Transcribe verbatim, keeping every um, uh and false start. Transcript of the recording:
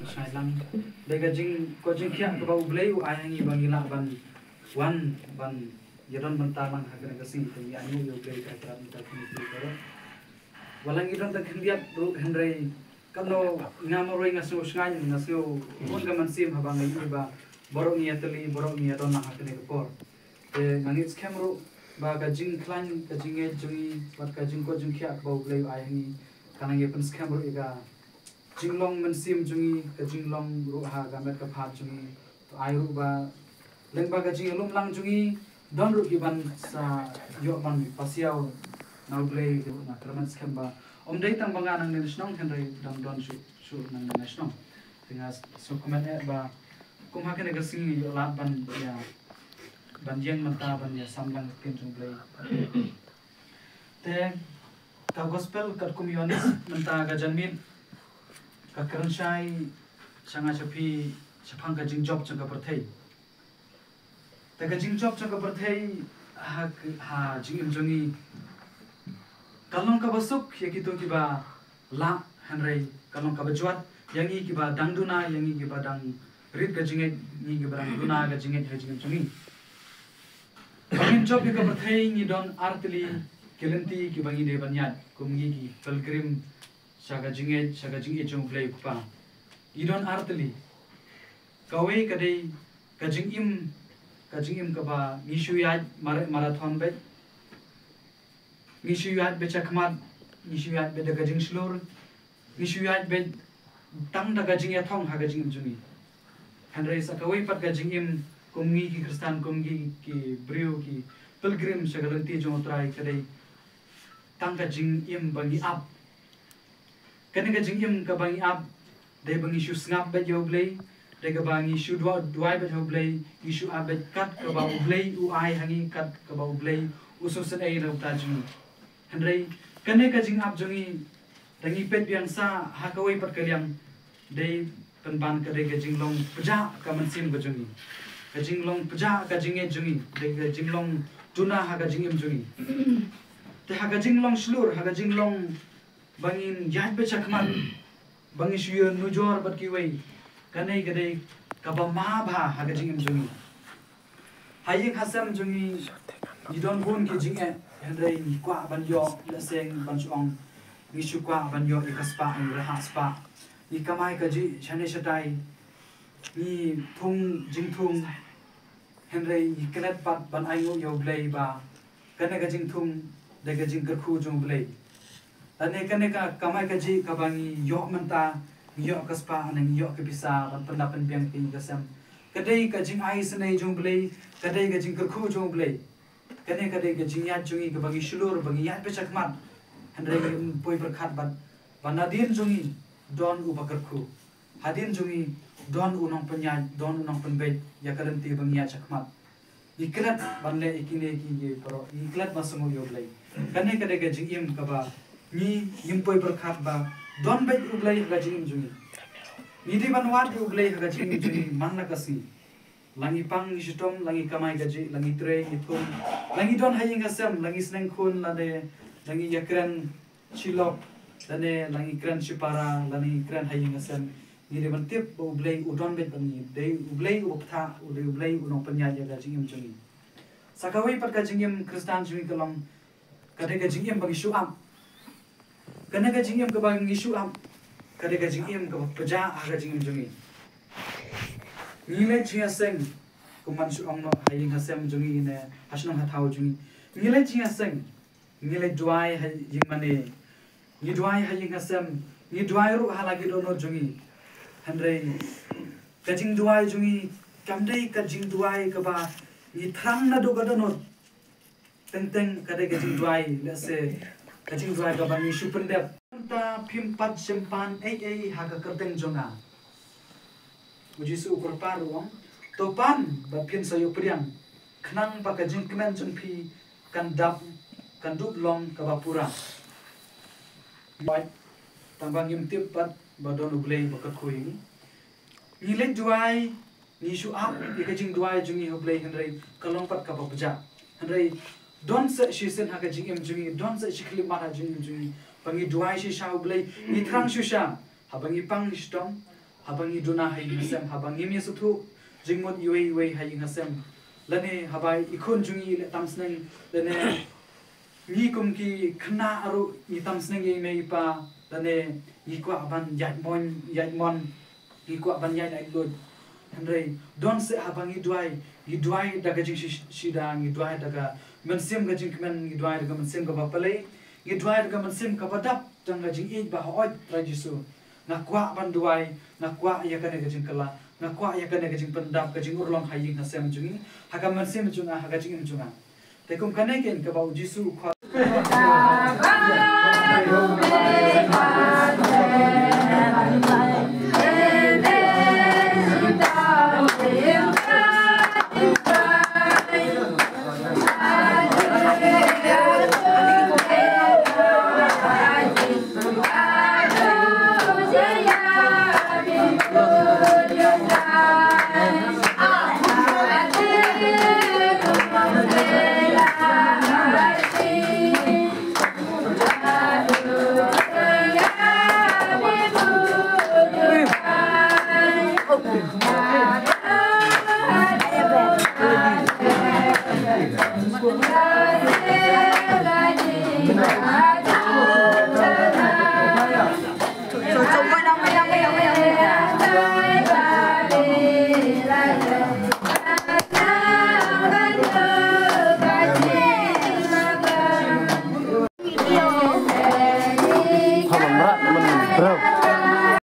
Shai lang. Dei ka jing, ka jingkhiah kaba U Blei u ai ha ngi ba ngi lah ban wan ban ïadon bynta lang ha kane ka sngi, te ngi ainguh ïa U Blei ka jingkyrpad mynta kine ki baroh. Wat la ngi don tang khyndiat ruh hynrei katno nga marwei nga sngew shngaiñ, nga sngew bun ka mynsiem haba nga ïohi ba baroh ngi ïatylli, baroh ngi ïadon lang ha kane ka por. Te nga ngeit skhem ruh ba ka jingkhlaiñ, ka jingngeit jong ngi bad ka jingkoit jingkhiah kaba U Blei u ai ha ngi, ka nang ïa pynskhem ruh ïa ka jinglong mynsiem jong ngi, ka jinglong ruh ha ka met ka phad jong ngi. To ai ruh ba lyngba ka jingïalum lang jong ngi don ruh ki ban sa ïoh ban pasiaw na U Blei, ruh nga kyrmen skhem ba ym dei tang ba nga nangne na shnong hynrei dang don shuh shuh nangne na shnong. Te nga sngewkmen eh ba kum ha kane ka sngi ngi ïoh lad ban ïa ban ïeng mynta ban ïa sam lang ka ktien jong U Blei. Te ka gospel katkum u Ïoannis mynta ka janmiet ka kren shai sha nga sha phi shaphang ka jingjop jong ka pyrthei. Te ka jingjop jong ka pyrthei ha, ha jingim jong ngi ka long kaba suk ïa kito kiba lah, hynrei ka long kaba jwat ïa ngi kiba dang duna, ïa ngi kiba dang rit ka jingngeit, ngi kiba dang duna ka jingngeit ha jingim jong ngi. Ba ngin jop ïa ka pyrthei ngi don ar tylli ki lynti kiba ngi dei ban ïaid kum ngi ki pilgrim sha ka jingngeit, sha ka jingngeit jong U Blei U Kpa. Ngi don ar tylli. Kawei ka dei ka jingim, ka jingim kaba ngi shu ïaid mara-, marathon beit. Ngi shu ïaid beit shakhmat, ngi shu ïaid beit da ka jingshlur, ngi shu ïaid beit tang da ka jingïathong ha ka jingim jong ngi. Hynrei sa kawei pat ka jingim kum ngi ki Khristan, kum ngi ki briew ki pilgrim sha ka lynti jong U Trai ka dei tang ka jingim ba ngi ap. Kane ka jingim kaba ngi ap dei ba ngi shu sngap beit ïa U Blei, dei kaba ngi shu duwai, duwai beit ïa U Blei, ngi shu ap beit kat kaba U Blei u ai ha ngi, kat kaba U Blei u sngewsynei na ka bynta jong ngi. Hynrei kane ka jingap jong ngi, da ngi peit biang sa ha kawei pat ka liang, dei pynban ka dei ka jinglong pjah ka mynsiem ka jong ngi, ka jinglong pjah ka jingngeit jong ngi, dei ka jinglong duna ha ka jingim jong ngi. Te ha ka jinglong shlur, ha ka jinglong ba ngin ïaid beit shakhmat, ba ngi shu ïanujor bad kiwei, kane ka dei kaba ma bha ha ka jingim jong ngi. Ha ïing ha sem jong ngi, ngi don bun ki jingeh, hynrei ngi kwah ban ïoh, lehse ban shu ong, ngi shu kwah ban ïoh ïa ka spah, ngi rhah spah, ngi kamai kajih shane shatai, ngi thung jingthung, hynrei ngi klet pat ban ainguh ïa U Blei ba kane ka jingthung dei ka jingkyrkhu jong U Blei. Lane kane ka kamai kajih kaba ngi ïoh mynta, ngi ïoh ka spah ne ngi ïoh ka pisa ban pynlap pynbiang ïa ka ïing ka sem, ka dei ka jingai isynei jong U Blei, ka dei ka jingkyrkhu jong U Blei. Kane ka dei ka jingïaid jong ngi kaba ngi shlur ba ngi ïaid beit shakhmat, hynrei ngim poi pyrkhat bad ba nadien jong ngi don uba kyrkhu. Hadien jong ngi don u nongpynïaid, don u nongpynbeit ïa ka lynti ba ngi ïaid shakhmat. Ngi klet ban leh ïa kine kiei kiei baroh, ngi klet ban sngew ïa U Blei. Kane ka dei ka jingim kaba ngi, ngim poi pyrkhat ba don beit U Blei ha ka jingim jong ngi. Ngi dei ban wad ïa U Blei ha ka jingim jong ngi man la ka sngi. La ngi pang ngi shitom, la ngi kamai kajih, la ngi trei ngi thung, la ngi don ha ïing ha sem, la ngi sneng khun lane la ngi ïakren shi lok, lane la ngi kren shi para, lane ngi kren ha ïing ha sem, ngi dei ban tip ba U Blei u don beit bad ngi, dei U Blei uba bthah, u dei U Blei u nongpynïaid ïa ka jingim jong ngi. Sa kawei pat ka jingim Khristan jong ngi ka long, ka dei ka jingim ba ngi shu ap. Kane ka jingim kaba ngi shu ap, ka dei ka jingim kaba pjah ha ka jingim jong ngi. Ngi leit jingïaseng, kumban shu ong noh, ha ïing ha sem jong ngi ne ha shnong ha thaw jong ngi. Ngi leit jingïaseng, ngi leit duwai ha ïing mane, ngi duwai ha ïing ha sem, ngi duwai ruh ha la ki dohnud jong ngi. Hynrei ka jingduwai jong ngi kam dei ka jingduwai kaba ngi thrang naduh ka dohnud. Teng teng ka dei ka jingduwai, lehse ka jingduwai kaba ngi shu pyndep. Mynta phim pat shym pan ei ei ha ka kyrteng jong nga, U Jisu u kyrpad u ong. To pan bad phin sa ïoh pdiang, khnang ba ka jingkmen jong phi kan dap, kan dup long kaba pura. Tang ba ngim tip pat ba don U Blei ba kyrkhu ïa ngi. Ngi leit duwai, ngi shu ap ïa ka jingduwai jong ngi ha U Blei, hynrei ka long pat kaba pjah. Hynrei don sa shisien ha ka jingim jong ngi, don sa shi khyllipmat ha jingim jong ngi ba ngi duwai shisha ha U Blei, ngi thrang shisha haba ngi pang ngi shitom, Haba ngi duna ha ïing ha sem, haba ngim ïa sngewthuh jingmut iwei iwei ha ïing ha sem, lane haba i khun jong ngi i leh tam sneng, lane ngi kum ki khynnah ruh ngi tam sneng ïa i mei i pa, lane ngi kwah ban ïaid mon, ïaid mon, ngi kwah ban ïaid laitluid. Hynrei don seh haba ngi duwai, ngi duwai da ka jingshida, ngi duwai da ka mynsiem ka jingkmen, ngi duwai da ka mynsiem kaba pynleit, ngi duwai da ka mynsiem kaba dap tang ka jingïeit ba, hooid Trai Jisu, nga kwah ban duwai, nga kwah ïa kane ka jingkylla, nga kwah ïa kane ka jingpyndap, ka jingurlong ha ïing ha sem jong ngi, ha ka mynsiem jong nga, ha ka jingim jong nga. Te kum kane keiñ kaba u Jisu u khot.